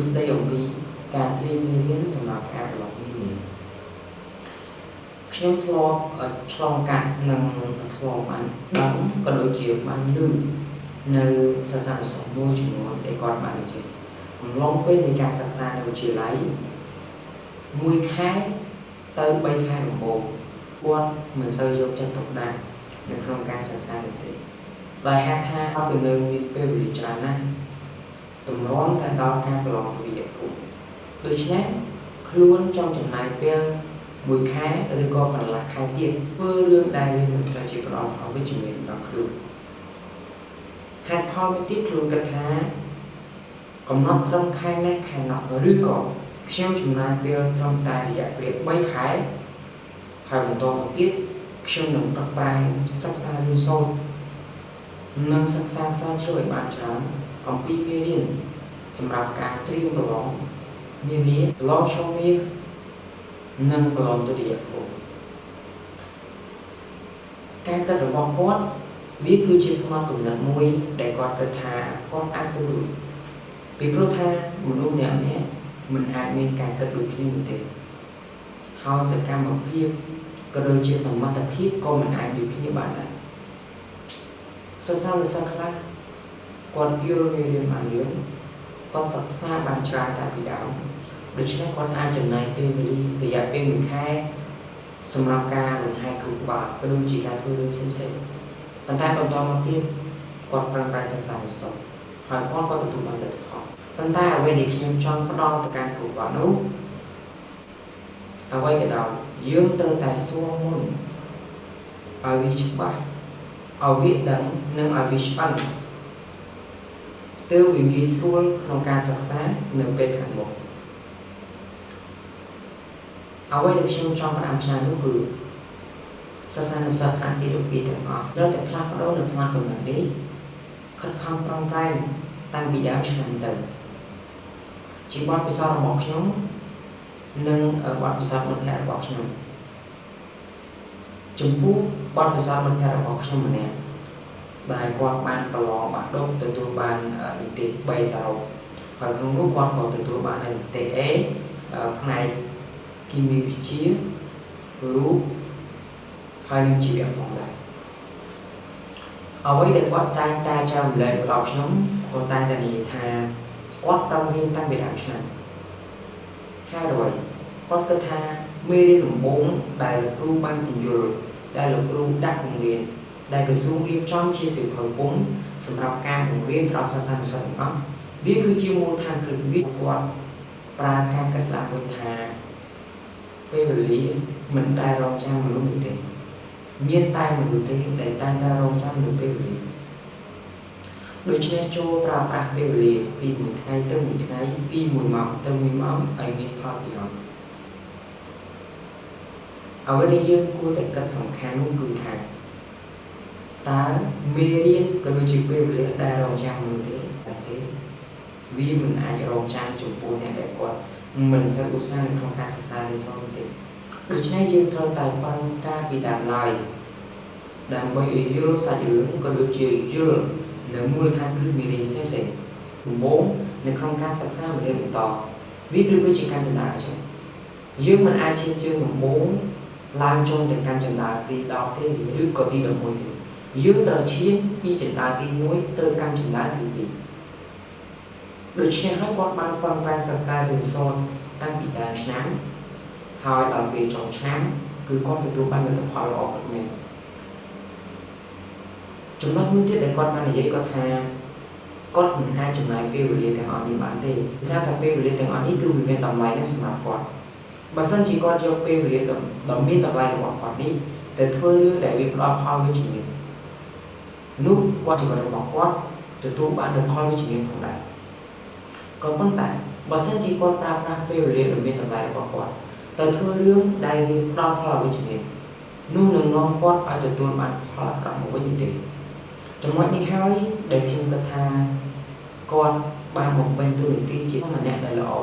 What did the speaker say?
ស្ដីអំពីការត្រៀមមេរៀនសម្រាប់ការប្រឡងនានាខ្ញុំធ្លាប់ឆ្លងកាត់និងធ្លាប់បានដឹងក៏ដូចជាបានឮនៅសិស្សានុសិស្សមួយចំនួនដែលគាត់បាននិយាយអំឡុងពេលនៃការសិក្សានៅវិទ្យាល័យមួយខែទៅ3ខែដំបូងគាត់មិនសូវយកចិត្តទុកដាក់នៅក្នុងការសិក្សានោះទេដោយហេតុថាគាត់គឺនៅមានពេលវេលាច្រើនណាស់ទម្រាំតែដល់ការប្រឡងទុតិយភូមិដូច្នេះខ្លួនចង់ចំណាយពេលមួយខែឬក៏កន្លះខែទៀតធ្វើរឿងដែលវាមិនសូវជាផ្ដល់ផលវិជ្ជមានដល់ខ្លួនហេតុផលមួយទៀតខ្លួនគិតថាកំណត់ត្រឹមខែនេះខែណោះឬក៏ខ្ញុំចំណាយពេលត្រឹមតែរយៈពេល3ខែហើយបន្តមកទៀតខ្ញុំនឹងប្រឹងប្រែងសិក្សារៀនសូត្រនិងសិក្សាស្រាវជ្រាវឲ្យបានច្រើនអំពីមេរៀនសម្រាប់ការត្រៀមប្រឡងនានាប្រឡងឆមាសនិងប្រឡងទុតិយភូមិការគិតរបស់គាត់វាគឺជាផ្នត់គំនិតមួយដែលគាត់គិតថាគាត់អាចទៅរួចពីព្រោះថាមនុស្សម្នាក់ៗមិនអាចមានការគិតដូចគ្នានោះទេហើយសកម្មភាពក៏ដូចជាសមត្ថភាពក៏មិនអាចដូចគ្នាបានដែរសិស្សានុសិស្សខ្លះគាត់យល់មេរៀនបានលឿនគាត់សិក្សាបានច្រើនតាំងពីដើមដូច្នេះគាត់អាចចំណាយពេលវេលារយៈពេលមួយខែសម្រាប់ការលំហែខួរក្បាលក៏ដូចជាការធ្វើរឿងផ្សេងៗប៉ុន្តែបន្តមកទៀតគាត់ប្រឹងប្រែងសិក្សារៀនសូត្រហើយគាត់ក៏ទទួលបានលទ្ធផលប៉ុន្តែអ្វីដែលខ្ញុំចង់ផ្ដល់ទៅកាន់ពួកគាត់នោះអ្វីក៏ដោយយើងត្រូវតែសួរមុនឲ្យវាច្បាស់ឲ្យវាដឹងនិងឲ្យវាឆ្អិនទើបវាងាយស្រួលក្នុងការសិក្សានៅពេលខាងមុខអ្វីដែលខ្ញុំចង់ផ្ដាំផ្ញើនោះគឺសិស្សានុសិស្សថ្នាក់ទី12ទាំងអស់ត្រូវតែផ្លាស់ប្ដូរនៅផ្នត់គំនិតនេះខិតខំប្រឹងប្រែងតាំងពីដើមឆ្នាំទៅជាបទពិសោធន៍របស់ខ្ញុំនិងបទពិសោធន៍មិត្តភ័ក្តិរបស់ខ្ញុំចំពោះបទពិសោធន៍មិត្តភ័ក្តិរបស់ខ្ញុំម្នាក់ដែលគាត់បានប្រឡងបាក់ឌុបទទួលបាននិទ្ទេស3សរុបហើយក្នុងនោះគាត់ក៏ទទួលបាននិទ្ទេស A ផ្នែកគីមីវិទ្យារូបហើយនឹងជីវៈផងដែរអ្វីដែលគាត់តែងតែចែករំលែកមកដល់ខ្ញុំគាត់តែងតែនិយាយថាគាត់ប្រឹងរៀនតាំងពីដើមឆ្នាំហើយអ្វីគាត់គិតថាមេរៀនដំបូងដែលលោកគ្រូបានពន្យល់ដែលលោកគ្រូដាក់បង្រៀនដែលក្រសួងរៀបចំជាសៀវភៅពុំសម្រាប់ការបង្រៀនដល់សិស្សានុសិស្សទាំងអស់វាគឺជាមូលដ្ឋានគ្រឹះវាគាត់ប្រើការគិតឡើងវិញថាពេលវេលាមិនដែលរងចាំមនុស្សនោះទេមានតែមនុស្សទេដែលតែងតែរងចាំនៅពេលវេលាដូច្នេះចូលប្រើប្រាស់ពេលវេលាពីមួយថ្ងៃទៅមួយថ្ងៃពីមួយម៉ោងទៅមួយម៉ោងឲ្យមានផលប្រយោជន៍អ្វីដែលយើងគួរតែគិតសំខាន់នោះគឺថាតើមេរៀនក៏ដូចជាពេលវេលាដែលរងចាំមនុស្សទេតែទេវាមិនអាចរងចាំចំពោះអ្នកដែលគាត់មិនសូវឧស្សាហ៍នៅក្នុងការសិក្សារៀនសូត្រទេដូច្នេះយើងត្រូវតែប្រឹងការពីដើមឡើយដើម្បីឲ្យយល់សាច់រឿងក៏ដូចជាយល់នៅមូលដ្ឋានគ្រឹះមេរៀនផ្សេងៗដំបូងនៅក្នុងការសិក្សាមេរៀនបន្តវាប្រៀបដូចជាកម្មជណ្ដើរអញ្ចឹងយើងមិនអាចឈានជើងដំបូងឡើងចូលទៅកម្មជណ្ដើរទី10ទេឬក៏ទី11ទេយើងត្រូវឈានពីជណ្ដើរទី1ទៅកម្មជណ្ដើរទី2ដូច្នេះហើយគាត់បានប្រឹងប្រែងសិក្សារៀនសូត្រតាំងពីដើមឆ្នាំហើយដល់ពេលចុងឆ្នាំគឺគាត់ទទួលបានលទ្ធផលល្អពិតមែនចំណុចមួយទៀតដែលគាត់បាននិយាយគាត់ថាគាត់មិនអាចចំណាយពេលវេលាទាំងអស់នេះបានទេដោយសារតែពេលវេលាទាំងអស់នេះគឺវាមានតម្លៃណាស់សម្រាប់គាត់បើសិនជាគាត់យកពេលវេលាដ៏មានតម្លៃរបស់គាត់នេះទៅធ្វើរឿងដែលវាផ្ដល់ផលវិជ្ជមាននោះគាត់ជីវិតរបស់គាត់ទទួលបាននូវផលវិជ្ជមានផងដែរក៏ប៉ុន្តែបើសិនជាគាត់ប្រើប្រាស់ពេលវេលាដ៏មានតម្លៃរបស់គាត់ទៅធ្វើរឿងដែលវាផ្ដល់ផលអវិជ្ជមាននោះនឹងនាំគាត់ឲ្យទទួលបានផលអាក្រក់មកវិញទេចំណុចនេះហើយដែលខ្ញុំគិតថាគាត់បានបំពេញតួនាទីជាម្នាក់ដែលល្អ